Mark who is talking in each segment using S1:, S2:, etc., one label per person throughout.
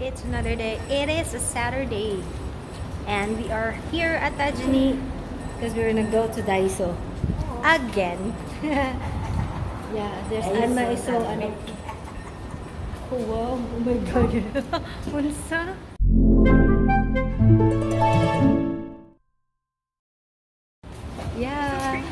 S1: It's another day. It is a Saturday. And we are here at Tajani because we're gonna go to Daiso again. Yeah, there's Anma Iso. Ano. Oh, wow. Oh my God. Unsa? Yeah.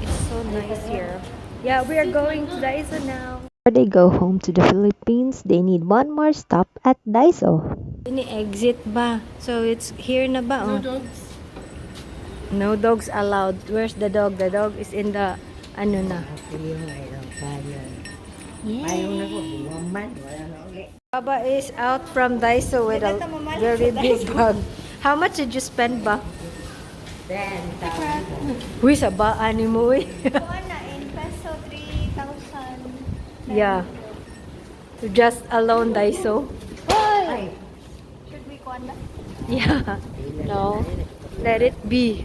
S1: It's so nice here. Yeah, we are going to Daiso now.
S2: Before they go home to the Philippines, they need one more stop at Daiso.
S1: Ini-exit ba? So it's here na ba?
S3: No
S1: Oh?
S3: dogs.
S1: No dogs allowed. Where's the dog? The dog is in the ano na. Baba is out from Daiso with a very big bag. How much did you spend ba? Uy, sa ba ani mo uy.
S4: Kuha in peso, 3,000.
S1: Yeah. Just alone Daiso.
S4: Should we kuha na?
S1: Yeah. No. Let it be.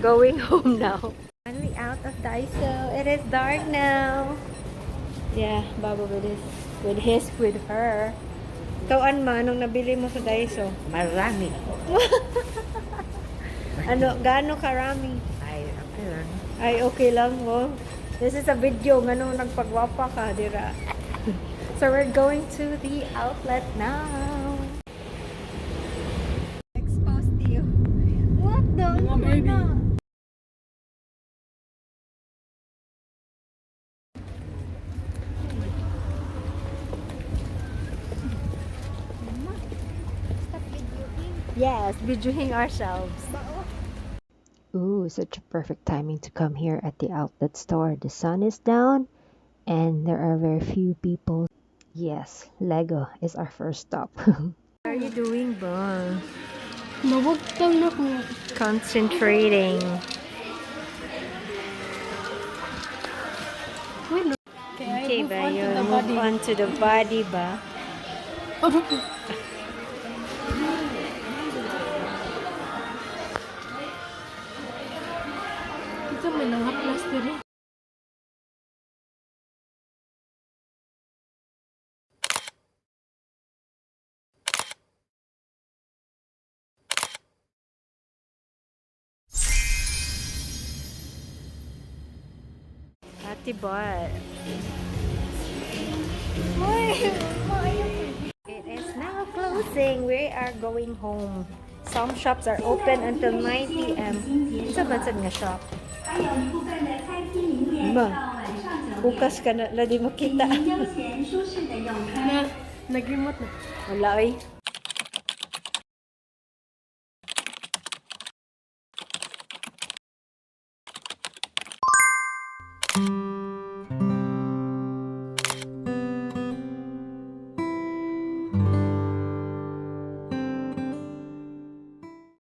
S1: Going home now. Finally out of Daiso. It is dark now. Yeah, Baba with her. Ikaw, Anma, anong nabili mo sa Daiso?
S5: Marami.
S1: Ano, gaano karami?
S5: Ay, okay lang.
S1: Ay, okay lang mo. This is a video ngano nagpagwapa ka dira. So we're going to the outlet now.
S4: Exposed to you. What the? Ano
S3: Baby.
S4: na? Stop videoing.
S1: Yes, videoing ourselves.
S2: Ooh, such a perfect timing to come here at the outlet store. The sun is down and there are very few people. Yes, Lego is our first stop.
S1: What are you doing, ba?
S3: Mawagtang na ko.
S1: Concentrating.
S3: Okay, I
S1: Okay
S3: move
S1: ba
S3: on to
S1: yun?
S3: the
S1: Move
S3: body.
S1: on to the body ba?
S3: Ito may nangaplas diri.
S1: Ate Bot.
S4: Uy, maayo.
S1: It is now closing. We are going home. Some shops are open until 9 p.m. Sa bansad nga shop? Ma, bukas ka na, ladi makita.
S3: Na, nag-remote na.
S1: Wala oy.